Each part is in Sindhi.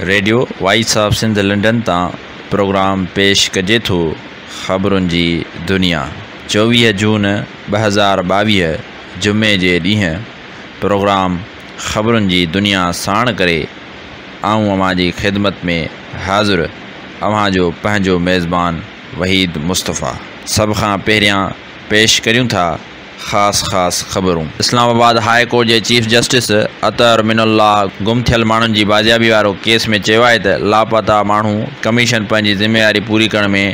Radio voice of Sindh London تان پروگرام پيش ڪجي ٿو خبرن جي دنيا 24 جون 2022 جمعي جي ڏينهن پروگرام خبرن جي دنيا ساڻ ڪري آئون اوهان جي خدمت ۾ حاضر اوهان جو پنهنجو ميزبان وحيد مصطفيٰ. سڀ کان پهريان پيش ڪريون ٿا خاص خاص خبرون. اسلام آباد هاء ڪورٽ جي چيف جسٽس اطهر من الله گم ٿيل ماڻهن جي بازيابي وارو ڪيس ۾ چيو آهي ته لاپتا ماڻهو ڪميشن پنهنجي ذميواري پوري ڪرڻ ۾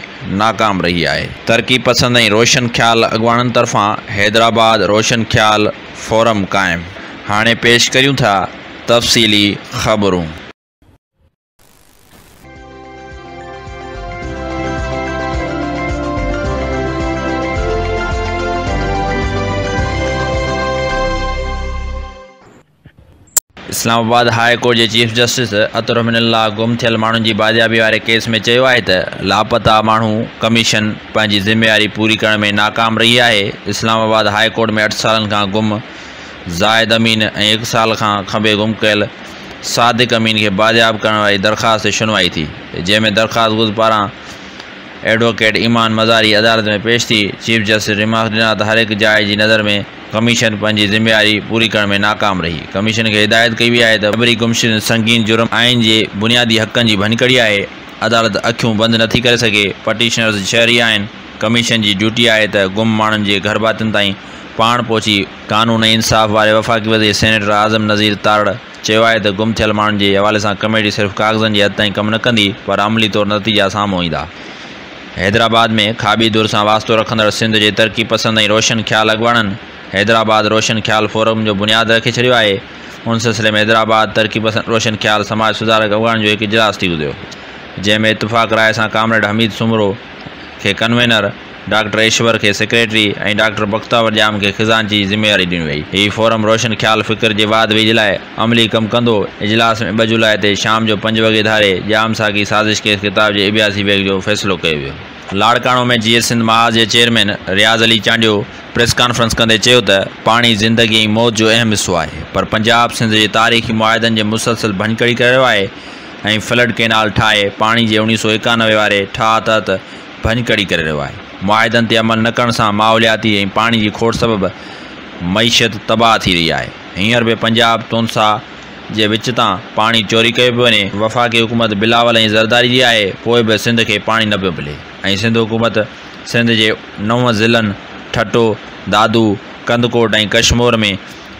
ناڪام رهي آهي. ترقي پسند ۽ روشن خيال اڳواڻن طرفان حيدرآباد روشن خيال فورم قائم. هاڻي پيش ڪريون ٿا تفصيلي خبرون. اسلام آباد هاء ڪورٽ جي چيف جسٽس اطهر من الله گم ٿيل ماڻهن جي بازيابي واري ڪيس ۾ چيو آهي ته لاپتا ماڻهو ڪميشن پنهنجي ذميواري پوري ڪرڻ ۾ ناڪام رهي آهي. اسلام آباد هاء ڪورٽ ۾ 8 سالن کان گم زاهد امين ۽ هڪ سال کان کنڀي گم ڪيل صادق امين کي بازياب ڪرڻ واري درخواست تي شنوائي ٿي، جنهن ۾ درخواستگذار پاران ايڊووڪيٽ ايمان مزاري عدالت ۾ پيش ٿي. چيف جسٽس ريمارڪس ڏنا ته هر هڪ جاء جي نظر ۾ ڪميشن پنهنجي ذميواري پوري ڪرڻ ۾ ناڪام رهي. ڪميشن کي هدايت ڪئي وئي آهي ته جبري گمشدگين سنگين جرم آئين جي بنيادي حقن جي ڀڃڪڙي آهي، عدالت اکيون بند نٿي ڪري سگهي، پٽيشنرز شهري آهن، ڪميشن جي ڊيوٽي آهي ته گم ماڻهن جي گهرڀاتين تائين پاڻ پهچي قانون ۽ انصاف واري وفاقي وزير سينيٽر اعظم نذير تارڙ چيو آهي ته گم ٿيل ماڻهن جي حوالي سان ڪميٽي صرف ڪاغذن جي حد تائين ڪم نه ڪندي پر عملي طور نتيجا سامهون ايندا. حيدرآباد ۾ کاٻي ڌر سان واسطو رکندڙ سنڌ جي ترقي پسند ۽ روشن خيال اڳواڻن حيدرآباد روشن خيال فورم جو بنياد رکي ڇڏيو آهي. ان سلسلي ۾ حيدرآباد ترقي پسند روشن خيال سماج سڌارڪ اڳواڻن جو هڪ اجلاس ٿي گذريو جنهن ۾ اتفاق راء سان ڪامريڊ حميد سومرو کي ڪنوينر، ڊاڪٽر ايشور کي سيڪريٽري ۽ ڊاڪٽر بختاور ڄام کي خزانچي جي ذميواري ڏني وئي. هي فورم روشن خيال فڪر جي واڌ ويجهه لاء عملي ڪم ڪندو. اجلاس ۾ 2 جولاء تي شام جو 5 وڳي ڌاري ڄام ساقي سازش ڪيس ڪتاب جي اڀياسي بيٺڪ جو فيصلو ڪيو ويو. لاڙڪاڻو ۾ جيئي سنڌ محاذ جي chairman Riaz Ali Chandio press conference ڪندي چيو ته پاڻي زندگي ۽ موت جو اهم حصو آهي پر پنجاب سنڌ جي تاريخي معاهدن جي مسلسل ڀڃڪڙي ڪري رهيو آهي ۽ فلڊ ڪينال ٺاهي پاڻي جي 1991 واري ٺاهه تحت ڀڃڪڙي ڪري رهيو آهي. معاهدن تي عمل نه ڪرڻ سان ماحولياتي ۽ پاڻي جي کوٽ سبب معيشت تباهه ٿي رهي آهي. هينئر به پنجاب تونسا جي وچ تان پاڻي چوري ڪيو پيو وڃي. وفاقي حڪومت بلاول ۽ زرداري جي آهي پوء به سنڌ کي پاڻي نه پيو ملي ۽ سنڌ حڪومت سنڌ جي نو ضلعن ٺٽو، دادو، ڪنڌڪوٽ ۽ ڪشمور ۾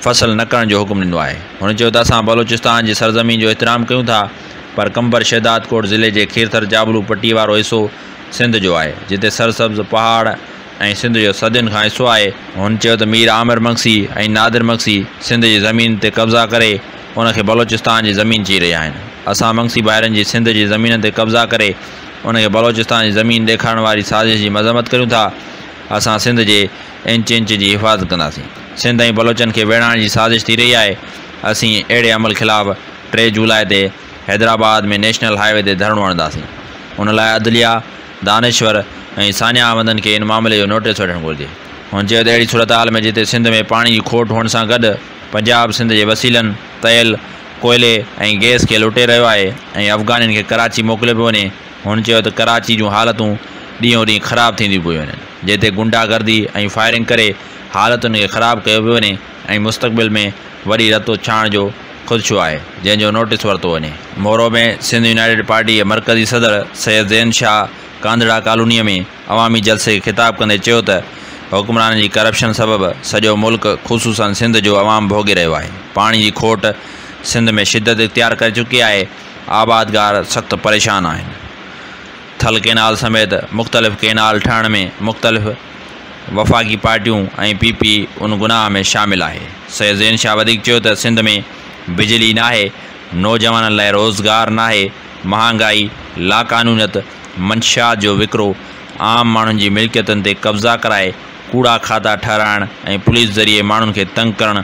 فصل نه ڪرڻ جو حڪم ڏنو آهي. هن چيو ته اسان بلوچستان جي سرزمين جو احترام ڪيون ٿا پر قمبر شهدادڪوٽ ضلعي جي کيرٿر جابلو پٽي وارو حصو سنڌ جو آهي جتي سرسبز پهاڙ ۽ سنڌ جو صدين کان حصو آهي. هن چيو ته مير عامر مگسي ۽ نادر مگسي سنڌ جي زمين تي قبضا ڪري ان کي بلوچستان جي زمين چئي رهيا آهن. اسان مگسي ڀائرن جي سنڌ جي زمينن تي قبضا ڪري ان کي بلوچستان جي زمين ڏيکارڻ واري سازش جي مذمت ڪريون ٿا. اسان سنڌ جي انچ انچ جي حفاظت ڪنداسين. سنڌ ۽ بلوچن کي ويڙهائڻ جي سازش ٿي رهي آهي. اسين اهڙي عمل خلاف 3 جولاء تي حيدرآباد ۾ نيشنل هاء وي تي ڌرڻو هڻنداسين. ان لاء عدليه، دانشور ۽ ساڃاهه وندن کي ان معاملي جو نوٽيس وٺڻ گهرجي. هن چيو ته اهڙي صورتحال ۾ جتي سنڌ ۾ پاڻي جي کوٽ هئڻ سان گڏ پنجاب سنڌ جي وسيلن، تيل، ڪوئلي ۽ گئس کي لٽي رهيو آهي ۽ افغانين کي ڪراچي موڪليو پيو وڃي، هن چيو ته ڪراچي جون حالتون ڏينهون ڏينهن خراب ٿينديون پيون وڃن، جتي غنڊا گردي ۽ فائرنگ ڪري حالتن کي خراب ڪيو پيو وڃي ۽ مستقبل ۾ وڏي رتو ڇاڻ جو خدشو آهي، جنهن جو نوٽيس ورتو وڃي. مورو ۾ سنڌ يونائيٽيڊ پارٽي جي مرڪزي صدر سيد زين شاهه ڪانڌڙا ڪالونيء ۾ عوامي جلسي کي خطاب ڪندي چيو ته حڪمرانن جي ڪرپشن سبب سڄو ملڪ خصوصن سنڌ جو عوام ڀوڳي رهيو آهي، پاڻي جي کوٽ سنڌ ۾ شدت اختيار ڪري چڪي آهي، آبادگار سخت پريشان آهن. ٿل ڪينال سميت مختلف ڪينال ٺاهڻ ۾ مختلف وفاقي پارٽيون ۽ پي پي ان گناهه ۾ شامل آهي. سيد زين شاهه وڌيڪ چيو ته سنڌ ۾ بجلي ناهي، نوجوانن لاء روزگار ناهي، مهانگائي، لاقانونيت، منشيات جو وڪرو، عام ماڻهن جي ملڪيتن تي قبضا ڪرائي ڪوڙا کاتا ٺهرائڻ ۽ پوليس ذريعي ماڻهن کي تنگ ڪرڻ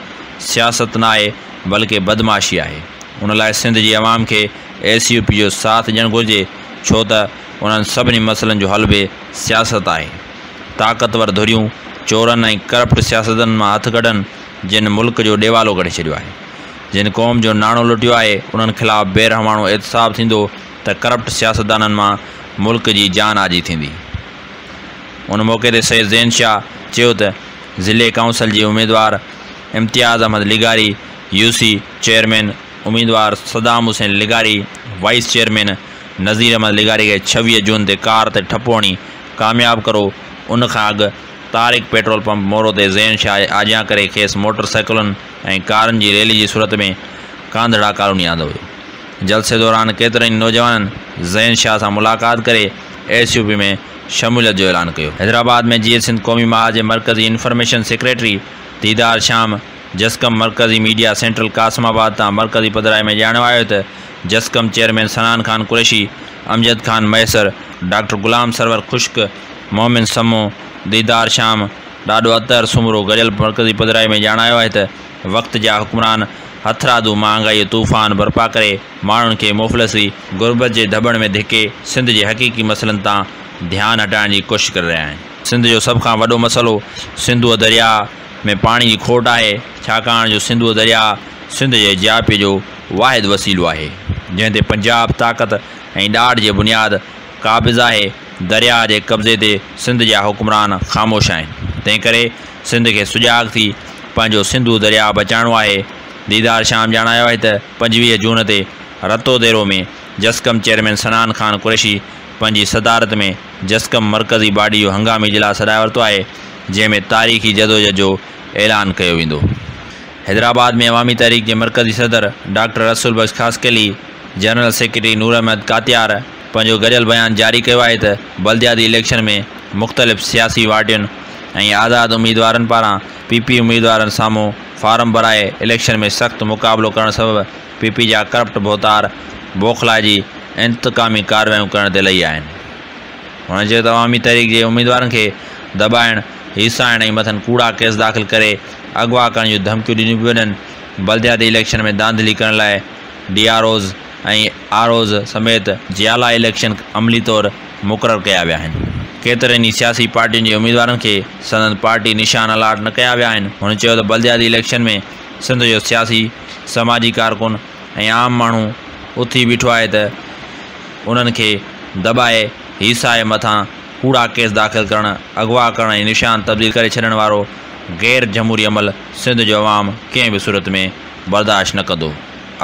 سياست ناهي بلڪه بدمعاشي آهي. ان لاء سنڌ جي عوام کي ايس يو پي جو ساٿ ڏيڻ گهرجي ڇو ته انهن سڀني مسئلن جو حل به سياست آهي. طاقتور ڌريون چورن ۽ ڪرپٽ سياستدانن مان هٿ ڪڍن جن ملڪ جو ڏيوالو ڪڍي ڇڏيو آهي. جن قوم جو ناڻو لٽيو آهي، انهن خلاف بي رحماڻو احتساب ٿيندو ته ڪرپٽ سياستدانن مان ملڪ جي جان آجي ٿيندي. ان موقعي تي سيد زين شاهه چيو ته ضلعي ڪائونسل جي اميدوار امتياز احمد لغاري، يو سي چيئرمين اميدوار صدام حسين لغاري، وائيس چيئرمين نذير احمد لغاري کي 26 جون تي ڪار تي ٺپو هڻي ڪامياب ڪرو، ان کان اڳ طارق پيٽرول پمپ مورو تي زين شاهه جي آجيان ڪري کيس موٽر سائيڪلن ۽ ڪارن جي ريلي جي صورت ۾ ڪانڌڙا ڪالوني آندو ويو. جلسي دوران ڪيترن ئي نوجوانن زين شاهه سان ملاقات ڪري ايس يو پي ۾ شموليت جو اعلان ڪيو. حيدرآباد ۾ جيئي سنڌ قومي محاذ جي مرڪزي انفارميشن سيڪريٽري ديدار شام جسقم مرڪزي ميڊيا سينٽرل قاسم آباد تان مرڪزي پڌرائي ۾ ڄاڻايو آهي ته جسقم چيئرمين صنعان خان قريشي، امجد خان مهيسر، ڊاڪٽر غلام سرور خشڪ، مومن سمون، ديدار شام، ڏاڏو اطهر سومرو گڏيل مرڪزي پڌرائي ۾ ڄاڻايو آهي ته وقت جا حڪمران هٿرادو مهانگائي جو طوفان برپا ڪري ماڻهن کي مفلسي، غربت جي ڌٻڻ ۾ ڌڪي سنڌ جي حقيقي مسئلن تان ڌيان هٽائڻ جي ڪوشش ڪري رهيا آهن. سنڌ جو سڀ کان وڏو مسئلو سنڌوء درياء ۾ پاڻي جي کوٽ آهي، ڇاڪاڻ جو سنڌوء درياء سنڌ جي جياپي جو واحد وسيلو آهي، جنهن تي پنجاب طاقت ۽ ڏاڍ جي بنياد قابض آهي، درياء جي قبضي تي سنڌ جا حڪمران خاموش آهن، تنهنڪري سنڌ کي سجاڳ ٿي پنهنجو سنڌو درياء بچائڻو آهي. ديدار شام ڄاڻايو آهي ته 25 جون تي رتوديرو ۾ جسقم چيئرمين صنعان خان قريشي پنهنجي صدارت ۾ جسقم مرڪزي باڊي جو هنگامي اجلاس سڏائي ورتو آهي، جنهن ۾ تاريخي جدوجهد جو اعلان ڪيو ويندو. حيدرآباد ۾ عوامي تحريڪ جي مرڪزي صدر ڊاڪٽر رسول بخش خاصخيلي، جنرل سيڪريٽري نور احمد ڪاتيار پنهنجو گڏيل بيان جاري ڪيو آهي ته بلدياتي اليڪشن ۾ مختلف سياسي پارٽين ۽ آزاد اميدوارن پاران پي پي اميدوارن سامهون فارم ڀرائي اليڪشن ۾ سخت مقابلو ڪرڻ سبب پي پي جا ڪرپٽ ڀوتار بوکلائجي انتقامي ڪارروايون ڪرڻ تي لهي آيا آهن. هن چيو ته عوامي تحريڪ جي اميدوارن کي دٻائڻ، هيسائڻ ۽ مٿن ڪوڙا ڪيس داخل ڪري اغوا ڪرڻ جون ڌمڪيون ڏنيون پيون وڃن، بلدياتي اليڪشن ۾ ڌانڌلي ڪرڻ لاء D R Os ۽ R Os سميت جيالا اليڪشن عملي طور مقرر ڪيا ويا آهن. ڪيترين ئي سياسي پارٽين جي اميدوارن کي سندن پارٽي نشان الاٽ نه ڪيا ويا آهن. هن چيو ته بلدياتي اليڪشن ۾ سنڌ جو سياسي، سماجي ڪارڪن ۽ عام ماڻهو اٿي بيٺو آهي ته انهن کي دٻائي هيسائي مٿان ڪوڙا ڪيس داخل ڪرڻ، اغوا ڪرڻ ۽ نشان تبديل ڪري ڇڏڻ وارو غير جمهوري عمل سنڌ جو عوام ڪنهن به صورت ۾ برداشت نه ڪندو.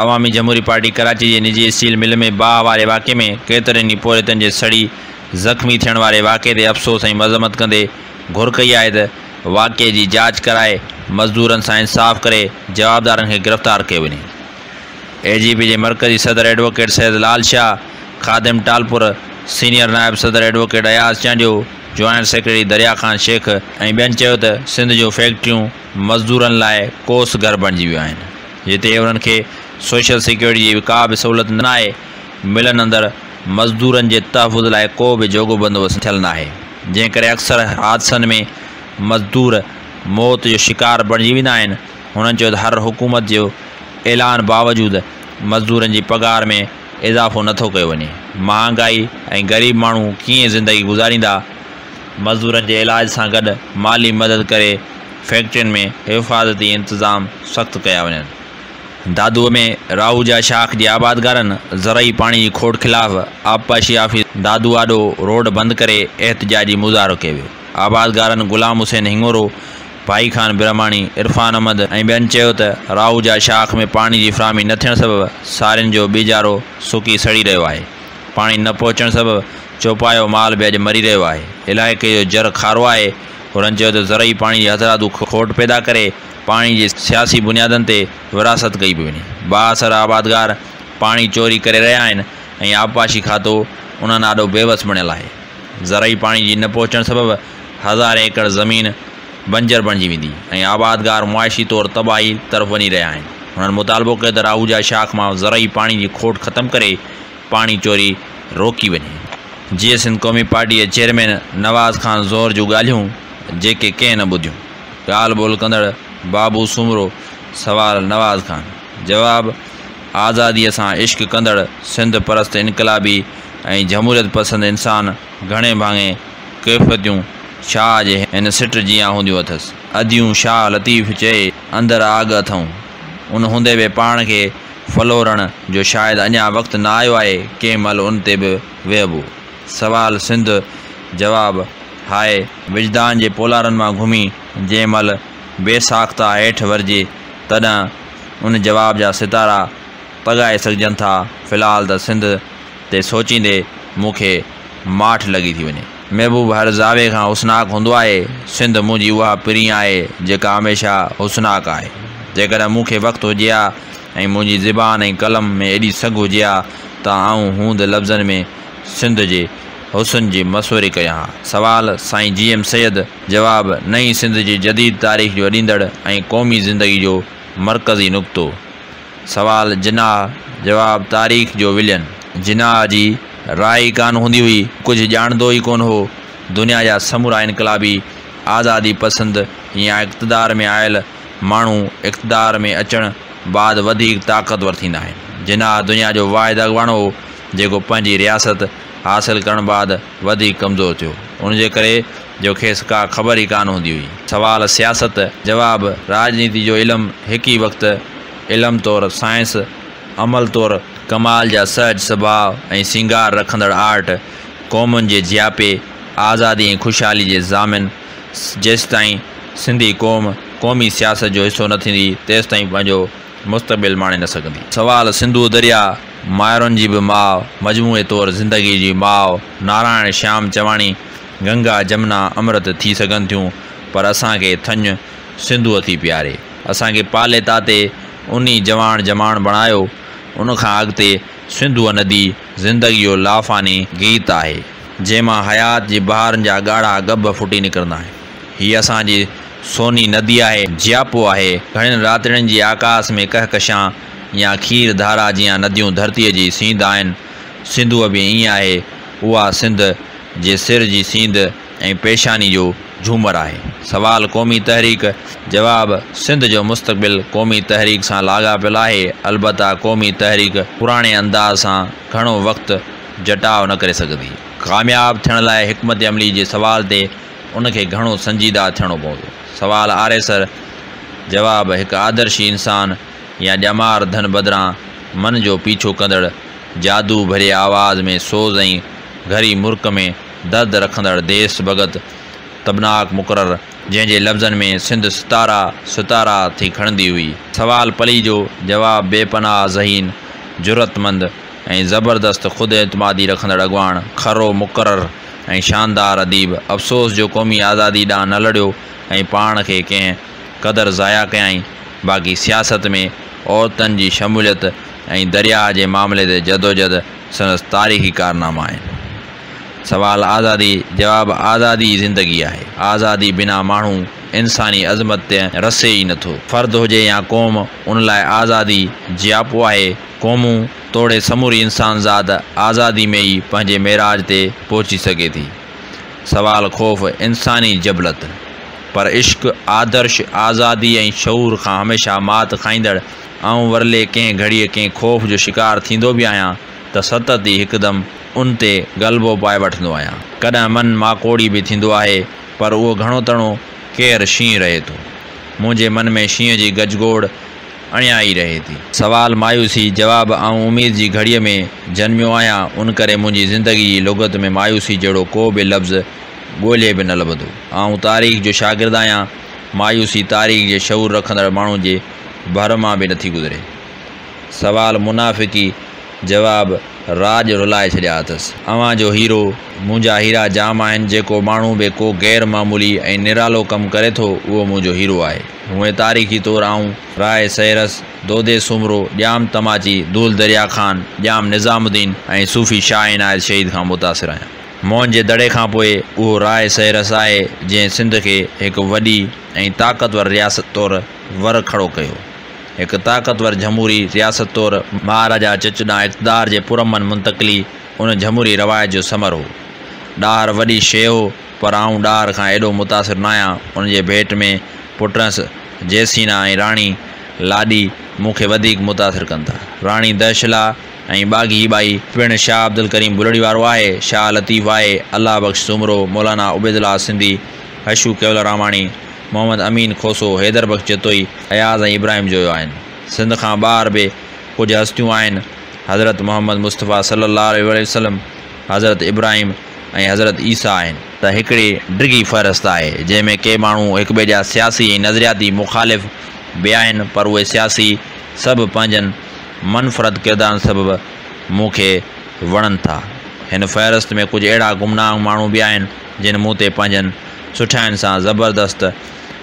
عوامي جمهوري پارٽي ڪراچي جي نجي اسٽيل مل ۾ باهه واري واقعي ۾ ڪيترن ئي پورهيتن جي سڙي زخمي ٿيڻ واري واقعي تي افسوس ۽ مذمت ڪندي گهر ڪئي آهي ته واقعي جي جاچ ڪرائي مزدورن سان انصاف ڪري جوابدارن کي گرفتار ڪيو وڃي. اي جي پي جي مرڪزي صدر ايڊووڪيٽ سيد لال شاهه، خادم ٽالپر، سينيئر نائب صدر advocate Ayaz Chandio, joint secretary Darya Khan Shaikh ۽ ٻين چيو ته سنڌ جون فيڪٽريون مزدورن لاء ڪوس گهر بڻجي ويون آهن، جتي انهن کي سوشل سيڪيورٽي جي ڪا به سهولت ناهي، ملن اندر مزدورن جي تحفظ لاء ڪو به جوڳو بندوبست ٿيل ناهي، جنهن ڪري اڪثر حادثن ۾ مزدور موت جو شڪار بڻجي ويندا آهن، هنن چيو ته هر حڪومت جو اعلان باوجود مزدورن جي پگهار ۾ اضافو نٿو ڪيو وڃي، مهانگائي ۽ غريب ماڻهو ڪيئن زندگي گذاريندا، مزدورن جي علاج سان گڏ مالي مدد ڪري فيڪٽرين ۾ حفاظتي انتظام سخت ڪيا وڃن. دادوء ۾ راهوجا شاخ جي آبادگارن زرعي پاڻي جي کوٽ خلاف آبپاشي آفيس دادو آڏو روڊ بند ڪري احتجاجي مظاهرو ڪيو ويو. آبادگارن غلام حسين هڱورو، ڀائي خان برهماڻي، عرفان احمد ۽ ٻين چيو ته راهوجا شاخ ۾ پاڻي جي فراهمي نه ٿيڻ سبب سارين جو ٻيجارو سڪي سڙي رهيو آهي، پاڻي نه پهچڻ سبب چوپايو مال به اڄ مري رهيو آهي، علائقي جو جر کارو آهي، هنن چيو ته زرعي پاڻي جي هٿرادو کوٽ پيدا ڪري پاڻي جي سياسي بنيادن تي ورهاست ڪئي پئي وڃي، بااثر آبادگار پاڻي چوري ڪري رهيا آهن ۽ آبپاشي کاتو انهن آڏو بيوس بڻيل آهي، زرعي پاڻي جي نه پهچڻ سبب هزارين ايڪڙ زمين بنجر بڻجي ويندي ۽ آبادگار معاشي طور تباهي طرف وڃي رهيا آهن. هنن مطالبو ڪيو ته راهوجا شاخ مان زرعي پاڻي جي کوٽ ختم ڪري پاڻي چوري روڪي وڃي. جيئي سنڌ قومي پارٽي جي چيئرمين نواز خان زئور جون ڳالهيون جيڪي ڪنهن نه ٻڌيون. ڳالهه ٻولهه ڪندڙ بابو سومرو سوال نواز خان جواب آزاديء سان عشق ڪندڙ سنڌ پرست انقلابي ۽ جمهوريت پسند انسان گهڻي ڀاڱي ڪيفيتون شاهه جي هن سٽ جيان هونديون اٿس. اديون شاهه لطيف چئي، اندر آڳ اٿئون. ان هوندي به پاڻ کي ڦلورڻ جو شايد اڃا وقت نه آيو آهي، ڪنهن مهل ان تي به ويهبو. سوال، سنڌ؟ جواب، هاء، وجدان جي پولارن مان گهمي جنهن مهل بي ساخته هيٺ ورجي، تڏهن ان جواب جا ستارا تڳائي سگهجن ٿا. في الحال ته سنڌ تي سوچيندي مون کي ماٺ لڳي ٿي وڃي. محبوب هر زاويي کان حسناڪ هوندو آهي. سنڌ منهنجي اها پرين آهي، جيڪا هميشه حسناڪ آهي. جيڪڏهن مون کي وقت هجي ها ۽ منهنجي زبان ۽ قلم ۾ ايڏي سگهه هجي ها ته آئون هوند لفظن ۾ سنڌ جي حسن جي مصوري ڪريان ها. سوال، سائين جي ايم سيد. جواب، نئين سنڌ جي جديد تاريخ جو اڏيندڙ ۽ قومي زندگي جو مرڪزي نقطو. سوال، جناح. جواب، تاريخ جو ولين. جناح جي راء ئي ڪانه هوندي هئي، ڪجهه ڄاڻندو ئي ڪونه هو. دنيا جا سمورا انقلابي، آزادي پسند يا اقتدار ۾ آيل ماڻهو اقتدار ۾ اچڻ بعد وڌيڪ طاقتور ٿيندا آهن. جناح دنيا جو واحد اڳواڻ هو، جيڪو پنهنجي رياست حاصل ڪرڻ بعد وڌيڪ ڪمزور ٿيو، ان جي ڪري جو کيس ڪا خبر ئي ڪانه هوندي هئي. سوال، سياست؟ جواب، راڄنيتي جو علم هڪ ئي وقت علم طور سائنس، عمل طور ڪمال جا سهج سڀاء ۽ سينگار رکندڙ آرٽ، قومن جي جياپي، آزادي ۽ خوشحالي جي ضامن، جيستائين سنڌي قوم قومي سياست جو حصو نه ٿيندي، تيستائين پنهنجو مستقبل ماڻي نه سگهندي. سوال، سنڌو درياء مائرن جي به ماء، مجموعي طور زندگيء جي ماء، نارائڻ شيام چواڻي، گنگا جمنا امرت ٿي سگهن ٿيون، پر اسان کي ٿڃ سنڌوء ٿي پياري. اسان کي پالي تاتي انهي جواڻ جماڻ بڻايو. ان کان اڳتي سنڌوء ندي زندگيء جو لافاني گيت آهي، جنهن مان حيات جي بهارن جا ڳاڙها ڳڀ ڦٽي نڪرندا آهن. هيء اسان جي سوني ندي آهي، جياپو آهي. گهڻين راتڙين جي آڪاس ۾ ڪهڪشان يا کير ڌارا جيان نديون ڌرتيء جي سينڌ آهن. سنڌوء به ائين آهي. اها سنڌ جي سر جي سينڌ ۽ پيشاني جو جهومر آهي. سوال، قومي تحريڪ؟ جواب، سنڌ جو مستقبل قومي تحريڪ سان لاڳاپيل آهي، البته قومي تحريڪ پراڻي انداز سان گهڻو وقت جٽاء نه ڪري سگهندي. ڪامياب ٿيڻ لاء حڪمت عملي جي سوال تي ان کي گهڻو سنجيده ٿيڻو پوندو. سوال، آريسر؟ جواب، هڪ آدرشي انسان يا ڄمار ڌن بدران من جو پيڇو ڪندڙ، جادو ڀريي آواز ۾ سوز ۽ گهري مرڪ ۾ درد رکندڙ ديس ڀڳت تبناڪ مقرر، جنهن جي لفظن ۾ سنڌ ستارا ستارا ٿي کڙندي هئي. سوال پليجو، جواب بي پناهه ذهين، جرئتمند ۽ زبردست خود اعتمادي رکندڙ اڳواڻ، کرو مقرر ۽ شاندار اديب، افسوس جو قومي آزادي ڏانهن نه لڙيو ۽ پاڻ کي ڪنهن قدر ضايع ڪيائين، باقي سياست ۾ عورتن جي شموليت ۽ درياهه جي معاملي تي جدوجھد سندس تاريخي ڪارناما آهن. سوال آزادي؟ جواب آزادي ئي زندگي آهي. آزادي بنا ماڻهو انساني عظمت تي رسي ئي نٿو. فرد هجي يا قوم ان لاء آزادي جياپو آهي. قومون توڙي سموري انسانذات آزادي ۾ ئي پنهنجي معراج تي پهچي سگهي ٿي. سوال خوف انساني جبلت. پر عشق، آدرش، آزادي ۽ شعور کان هميشه مات کائيندڙ آئون ورلي ڪنهن گهڙيء ڪنهن خوف جو شڪار ٿيندو به آهيان ته ستت ئي هڪدم ان تي غلبو پائي وٺندو آهيان. ڪڏهن من ماڪوڙي به ٿيندو آهي، پر اهو گهڻو تڻو ڪير شينهن رهي ٿو. منهنجي من ۾ شينهن جي گجگوڙ اڻيا ئي رهي ٿي. سوال مايوسي، جواب، آئون اميد جي گهڙيء ۾ جنميو آهيان، ان ڪري منهنجي زندگي جي لغت ۾ مايوسي جهڙو ڪو به لفظ ڳولهي به نه لڀندو. آئون تاريخ جو شاگرد آهيان، مايوسي تاريخ جي شعور رکندڙ ماڻهو جي ڀر مان به نٿي گذري. سوال منافقي، جواب، راڄ رلائي ڇڏيا اٿس. اوهان جو هيرو، منهنجا هيرا جام آهن، جيڪو ماڻهو به ڪو غير معمولي ۽ نرالو ڪم ڪري ٿو، اهو منهنجو هيرو آهي. هونئن تاريخي طور آئون راء سهرس، دودي سومرو، ڄام تماچي، دولهه دريا خان، ڄام نظام الدين ۽ صوفي شاهه عنايت شهيد کان متاثر آهيان. موهن جي دڙي کان پوء اهو راء سهرس آهي، جنهن سنڌ کي هڪ وڏي ۽ طاقتور رياست طور ور کڙو ڪيو. هڪ طاقتور جمهوري رياست طور مهاراجا چچ ڏانهن اقتدار جي پرامن منتقلي ان جمهوري روايت جو ثمر هو. ڏاهر وڏي شيء هو، پر آئون ڏاهر کان ايڏو متاثر ناهيان، ان جي ڀيٽ ۾ پٽهنس جيسينا ۽ راڻي لاڏي مون کي وڌيڪ متاثر ڪن ٿا. راڻي دهشلا ۽ ٻاگهي ٻائي پڻ شاهه عبدالڪريم بلڙي وارو آهي، شاهه لطيف آهي، الله بخش سومرو، مولانا عبيدالله سنڌي، حشو ڪيولراماڻي، محمد امين کوسو، حيدر بخش جتوئي، اياز ۽ ابراهيم جويو آهن. سنڌ کان ٻاهر به ڪجهه هستيون آهن. حضرت محمد مصطفيٰ صلي الله عليه وسلم، حضرت ابراهيم ۽ حضرت عيسيٰ آهن. ته هڪڙي ڊگهي فهرست آهي، جنهن ۾ ڪي ماڻهو هڪٻئي جا سياسي ۽ نظرياتي مخالف به آهن، پر اهي سياسي سڀ پنهنجن منفرد ڪردارن سبب مون کي وڻن ٿا. هن فهرست ۾ ڪجهه اهڙا گمنام ماڻهو به آهن، جن مون تي پنهنجن سٺاين سان زبردست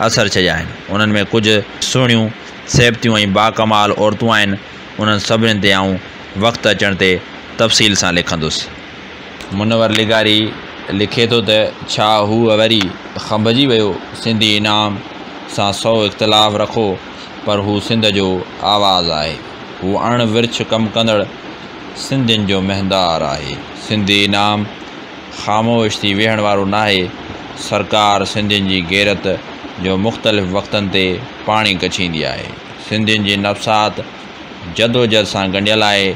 اثر ڇڏيا آهن. انهن ۾ ڪجهه سهڻيون، سيبتيون ۽ باڪمال عورتون آهن. انهن سڀني تي آئون وقت اچڻ تي تفصيل سان لکندس. منور لغاري لکي ٿو ته ڇا هو وري کنڀجي ويو؟ سنڌي انعام سان سو اختلاف رکو پر هو سنڌ جو آواز آهي. هو اڻ ورڇ ڪم ڪندڙ سنڌين جو مهندار آهي. سنڌي انعام خاموش ٿي ويهڻ وارو ناهي. سرڪار سنڌين جي غيرت جو مختلف وقتن تي پاڻي ڪڇيندي آهي. سنڌين جي نفسيات جدوجهد سان ڳنڍيل آهي.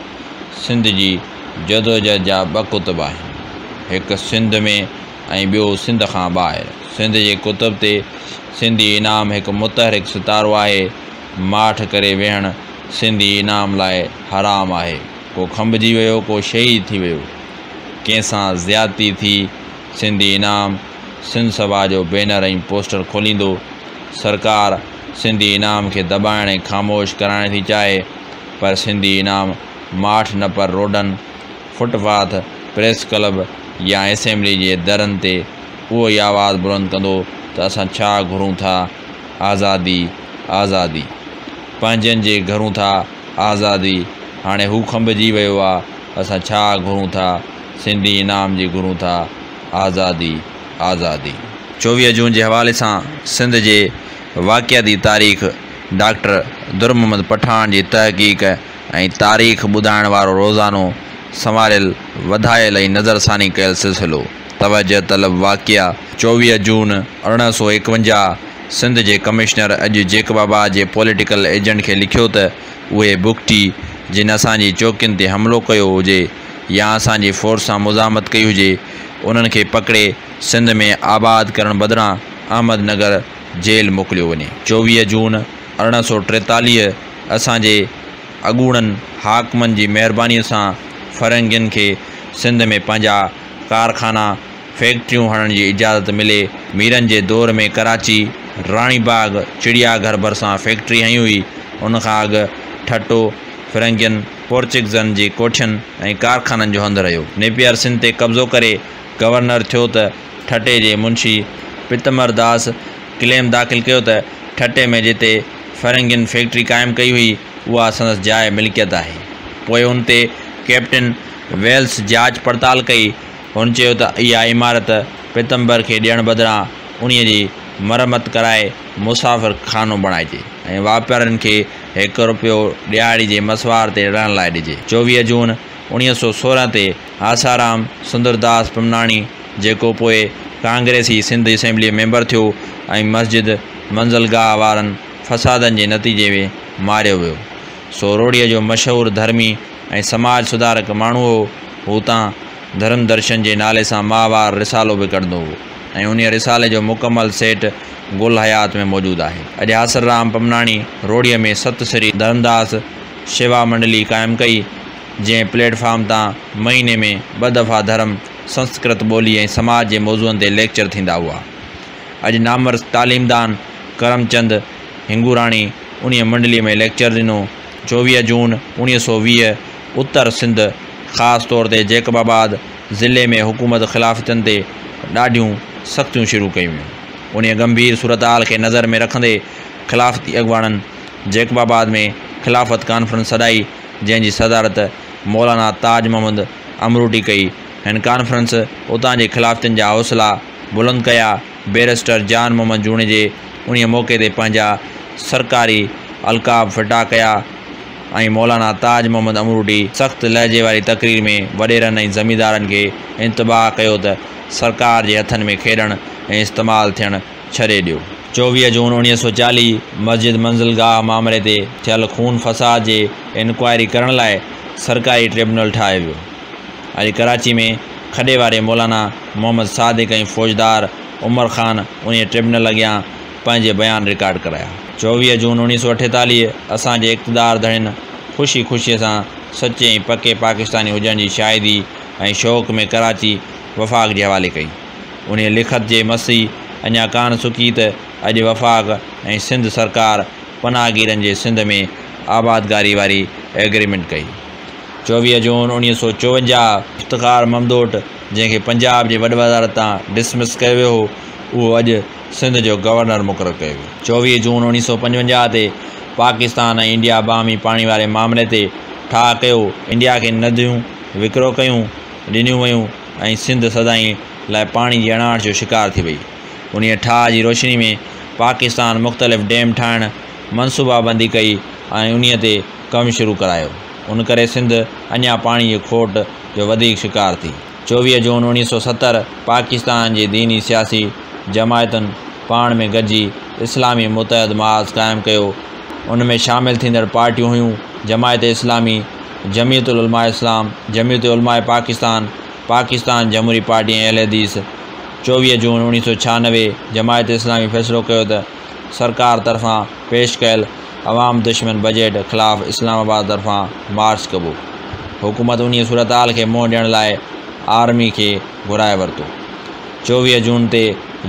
سنڌ جي جدوجهد جا ٻه قطب آهن، هڪ سنڌ ۾ ۽ ٻيو سنڌ کان ٻاهر. سنڌ جي قطب تي سنڌي انعام هڪ متحرڪ ستارو آهي. ماٺ ڪري ويهڻ سنڌي انعام لاء حرام آهي. ڪو کنڀجي ويو، ڪو شهيد ٿي ويو، ڪنهن سان زيادتي ٿي، سنڌي انعام سنڌ سڀا جو بينر ۽ پوسٽر کوليندو. سرڪار سنڌي انعام کي دٻائڻ ۽ خاموش ڪرائڻ ٿي چاهي، پر سنڌي انعام ماٺ نه پر روڊن، فٽ پاٿ، پريس ڪلب يا اسيمبلي جي درن تي اهو ئي آواز بلند ڪندو ته اسان ڇا گهرون ٿا؟ آزادي، آزادي. پنهنجن جي گهرون ٿا آزادي. هاڻي هو کنڀجي ويو آ، اسان ڇا گهرون ٿا؟ سنڌي انعام جي گهرون ٿا آزادي، آزادي. 24 جون جي حوالي سان سنڌ جي واقعاتي تاريخ ڊاڪٽر در محمد پٺاڻ جي تحقيق ۽ تاريخ ٻڌائڻ وارو روزانو سنواريل، وڌايل ۽ نظرثاني ڪيل سلسلو توجه طلب واقعا، 24 جون 1851 سنڌ جي ڪمشنر اڄ جيڪب آباد جي پوليٽيڪل ايجنٽ کي لکيو ته اهي بگٽي جن اسان جي چوڪين تي حملو ڪيو هجي يا اسان جي فورس سان مزاحمت ڪئي هجي، انهن کي پڪڙي سنڌ ۾ آباد ڪرڻ بدران احمد نگر جيل موڪليو وڃي. 24 جون 1843 اسان جي اڳوڻن حاڪمن جي مهربانيء سان فرنگين کي سنڌ ۾ پنهنجا ڪارخانا، فيڪٽريون هڻڻ جي اجازت ملي. ميرن جي دور ۾ ڪراچي، راڻي باغ، چڙيا گهر ڀرسان فيڪٽري هنئي هئي. ان کان اڳ ٺٽو فرنگين، پورچوگيزن جي ڪوٺين ۽ ڪارخانن جو هنڌ رهيو. نيپئر سنڌ تي قبضو ڪري گورنر ٿيو ته ٺٽي جي منشي پتمبر داس ڪليم داخل ڪيو ته ٺٽي ۾ جتي فرنگين فيڪٽري قائم ڪئي هئي، اها سندس جاء ملڪيت آهي. پوء ان تي ڪئپٽن ويلس جاچ پڙتال ڪئي. هن چيو ته اها عمارت پتمبر کي ڏيڻ بدران انهيء جي مرمت ڪرائي مسافر خانو بڻائجي ۽ واپارين کي هڪ رپيو ڏهاڙي جي مسواڙ تي رهڻ لاء ڏجي. 24 جون 1916 تي آسارام سندرداس پمناڻي، جيڪو پوء ڪانگريسي سنڌ اسيمبليء ميمبر ٿيو ۽ مسجد منزلگاهه وارن فسادن جي نتيجي ۾ ماريو ويو، سو روهڙيء جو مشهور ڌرمي ۽ سماج سڌارڪ ماڻهو هو. هو اتان ڌرم درشن جي نالي سان ماهوار رسالو به ڪڍندو هو ۽ انهيء رسالي جو مڪمل سيٽ گل حيات ۾ موجود آهي. اڄ آسرام پمناڻي روهڙيء ۾ ست سري ڌرمداس شيوا منڊلي قائم ڪئي، جنهن پليٽ فارم تان مهيني ۾ ٻه دفعا ڌرم، سنسڪرت ٻولي ۽ سماج جي موضوعن تي ليڪچر ٿيندا هئا. اڄ نامور تعليمدان ڪرمچند هنگوراڻي انهيء منڊليء ۾ ليڪچر ڏنو. 24 جون 1920 اتر سنڌ خاص طور تي جيڪب آباد ضلعي ۾ حڪومت خلافتين تي ڏاڍيون سختيون شروع ڪيون ويون. انهيء ڳنڀير صورتحال کي نظر ۾ رکندي خلافتي اڳواڻن جيڪب آباد ۾ خلافت ڪانفرنس سڏائي، جنهن جي صدارت مولانا تاج محمد امروٽي ڪئي. هن ڪانفرنس اتان جي خلافتين جا حوصلا بلند ڪيا. بئريسٽر جان محمد جوڻيجي انهيء موقعي تي پنهنجا سرڪاري القاب ڦٽا ڪيا ۽ مولانا تاج محمد امروٽي سخت لهجي واري تقرير ۾ وڏيرن ۽ زميندارن کي انتباهه ڪيو ته سرڪار جي هٿن ۾ کيڏڻ ۽ استعمال ٿيڻ ڇڏي ڏيو. 24 جون 1940 مسجد منزلگاهه مامري تي ٿيل خون فساد جي انڪوائري ڪرڻ لاء سرڪاري ٽربيونل ٺاهيو ويو. اڄ ڪراچي ۾ کڏي واري مولانا محمد صادق ۽ فوجدار عمر خان انهيء ٽربيونل اڳيان پنهنجي بيان رڪارڊ ڪرايا. 24 جون 1948 اسان جي اقتدار ڌڻين خوشي خوشيء سان سچي ۽ پڪي پاڪستاني هجڻ جي شاهدي ۽ شوق ۾ ڪراچي وفاق جي حوالي ڪئي. انهيء لکت جي مس ئي اڃا ڪانه سڪي ته اڄ وفاق ۽ سنڌ سرڪار پناهگيرن جي سنڌ ۾ آبادگاري واري ايگريمينٽ ڪئي. 24 جون 1954 افتخار ممدوٽ جنهن کي پنجاب جي وڏ وزارت تان ڊسمس ڪيو ويو هو، اهو اڄ سنڌ جو گورنر مقرر ڪيو ويو. 24 جون 1955 تي پاڪستان ۽ انڊيا باهمي پاڻي واري معاملي تي ٺاهه ڪيو، انڊيا کي نديون وڪرو ڪيون ڏنيون ويون ۽ سنڌ سدائين لاء پاڻي جي اڻاٺ جو شڪار ٿي وئي. انهيء ٺاهه جي روشني ۾ پاڪستان مختلف ڊيم ٺاهڻ منصوبابندي ڪئي ۽ انهيء تي ڪم شروع ڪرايو. ان ڪري سنڌ اڃا پاڻي جي کوٽ جو وڌيڪ شڪار ٿي. 24 جون 1970 پاڪستان جي ديني سياسي جماعتن پاڻ ۾ گڏجي اسلامي متحد محاذ قائم ڪيو. ان ۾ شامل ٿيندڙ پارٽيون هيون، جماعت اسلامي، جمعيت العلماء اسلام، جمعيت علماء پاڪستان، پاڪستان جمهوري پارٽي ۽ اهل حديث. 24 جون 1996 جماعت اسلامي فيصلو ڪيو ته سرڪار طرفان پيش ڪيل عوام دشمن بجيٽ خلاف اسلام آباد طرفان مارچ ڪبو. حڪومت انهيء صورتحال کي منهن ڏيڻ لاء آرمي کي گهرائي ورتو. 24 جون تي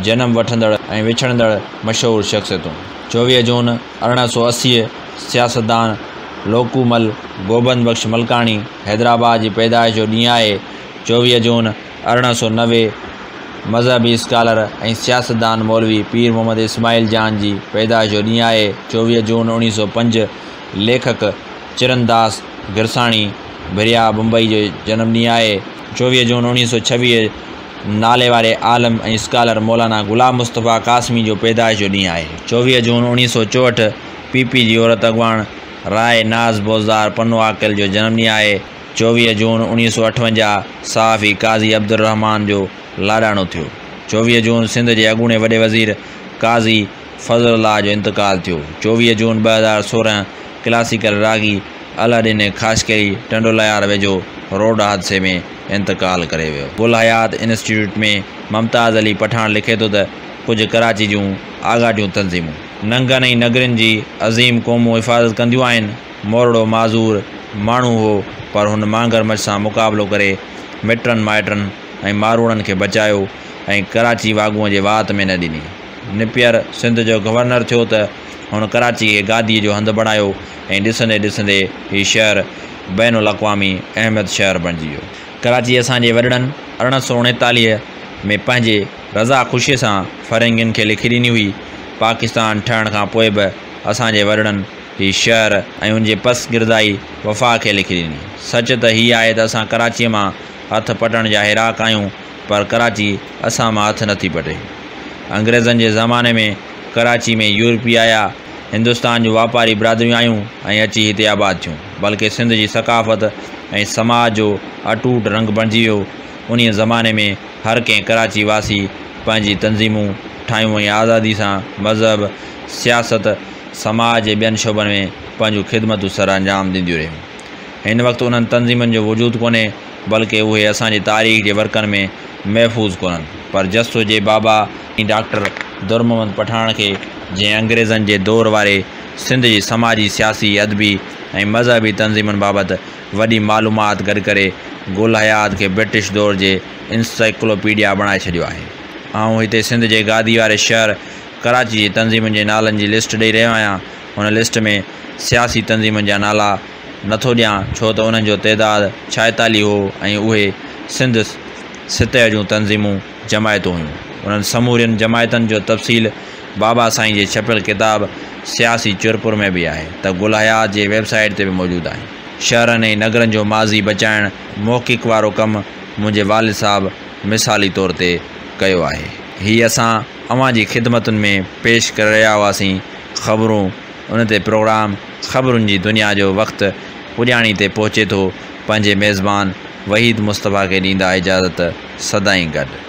جنم وٺندڙ ۽ وڇڙندڙ مشهور شخصيتون. 24 جون 1880 سياستدان لوڪو مل گوبند بخش ملڪاڻي حيدرآباد جي پيدائش جو ڏينهن آهي. 24 جون 1890 مذهبي اسڪالر ۽ سياستدان مولوي پير محمد اسماعيل جان جي پيدائش جو ڏينهن آهي. 24 جون 1905 ليکڪ چرنداس گرساڻي ڀريا بمبئي جو جنم ڏينهن آهي. 24 جون 1926 نالي واري عالم ۽ اسڪالر مولانا غلام مصطفيٰ قاسمي جو پيدائش جو ڏينهن آهي. 24 جون 1964 پي پي جي عورت اڳواڻ راء ناز بوزدار پنو عاقل جو جنم ڏينهن آهي. 24 جون 1958 صحافي قاضي عبدالرحمان جو لاڏاڻو ٿيو. 24 جون سنڌ جي اڳوڻي وڏي وزير قاضي فضل الله جو انتقال ٿيو. 24 جون 2016 ڪلاسيڪل راڳي الهڏني خاصخيلي ٽنڊوالهيار ويجهو روڊ حادثي ۾ انتقال ڪري ويو. گل حيات انسٽيٽيوٽ ۾ ممتاز علي پٺاڻ لکي ٿو ته ڪجهه ڪراچي جون آڳاٽيون تنظيمون. ننگن ۽ نگرين جي عظيم قومون حفاظت ڪنديون آهن. مورڙو معذور ماڻهو هو پر هن مانگر مڇ سان مقابلو ڪري مٽن مائٽن ۽ ماروئڙن کي بچايو ۽ ڪراچي واڳونء جي وات ۾ نه ڏني. نپيئر سنڌ جو گورنر ٿيو ته هن ڪراچي کي گاديء جو هنڌ بڻايو ۽ ڏسندي ڏسندي هي شهر بين الاقوامي اهميت شهر بڻجي ويو. ڪراچي اسان جي وڏڙن 1839 ۾ پنهنجي رضا خوشيء سان فرنگين کي لکي ڏني هئي. پاڪستان ٺهڻ کان پوء به اسان جي وڏڙن هي شهر ۽ ان جي پسگردائي وفاق کي لکي ڏني. سچ ته هي آهي ته اسان ڪراچيء مان هٿ پٽڻ جا هيراڪ آهيون پر ڪراچي اسان مان هٿ نٿي پٽي. انگريزن جي زماني ۾ ڪراچي ۾ يورپي آيا، هندستان جون واپاري برادريون آيون ۽ اچي هتي آباد ٿيون. بلڪه سنڌ جي ثقافت ۽ سماج جو اٽوٽ رنگ بڻجي ويو. انهيء زماني ۾ هر ڪنهن ڪراچي واسي پنهنجي تنظيمون ٺاهيون ۽ آزادي سان مذهب، سياست، سماج جي ٻين شعبن ۾ پنهنجون خدمتون سرانجام ڏينديون رهيون. هن وقت انهن تنظيمن جو وجود ڪونهي، بلڪه اهي اسان جي تاريخ جي ورقن ۾ محفوظ ڪونهن. پر جس هجي بابا ڊاڪٽر در محمد پٺاڻ کي، جنهن انگريزن جي دور واري سنڌ جي سماجي، سياسي، ادبي ۽ مذهبي تنظيمن بابت وڏي معلومات گڏ ڪري گل حيات کي برٽش دور جي انسائيڪلوپيڊيا بڻائي ڇڏيو آهي. آئون هتي سنڌ جي گادي واري شهر ڪراچي جي تنظيمن جي نالن جي لسٽ ڏئي رهيو آهيان. هن لسٽ ۾ سياسي تنظيمن جا نالا نٿو ڏيان ڇو ته انهن جو تعداد 46 هو ۽ اهي سنڌ سطح جون تنظيمون جماعتون هيون. انهن سمورين جماعتن جو تفصيل بابا سائين جي ڇپيل ڪتاب سياسي چرپر ۾ به آهي ته گل حيات جي ويب سائيٽ تي به موجود آهن. شهرن ۽ نگرن جو ماضي بچائڻ محقق وارو ڪم منهنجي والد صاحب مثالي طور تي ڪيو آهي. هي اسان اوهان جي خدمتن ۾ پيش ڪري رهيا هئاسين خبرون ان تي پروگرام خبرن جي دنيا جو وقت پڄاڻي تي پهچي ٿو پنهنجي ميزبان وحيد مصطفيٰ کي ڏيندا اجازت سدائين گڏ.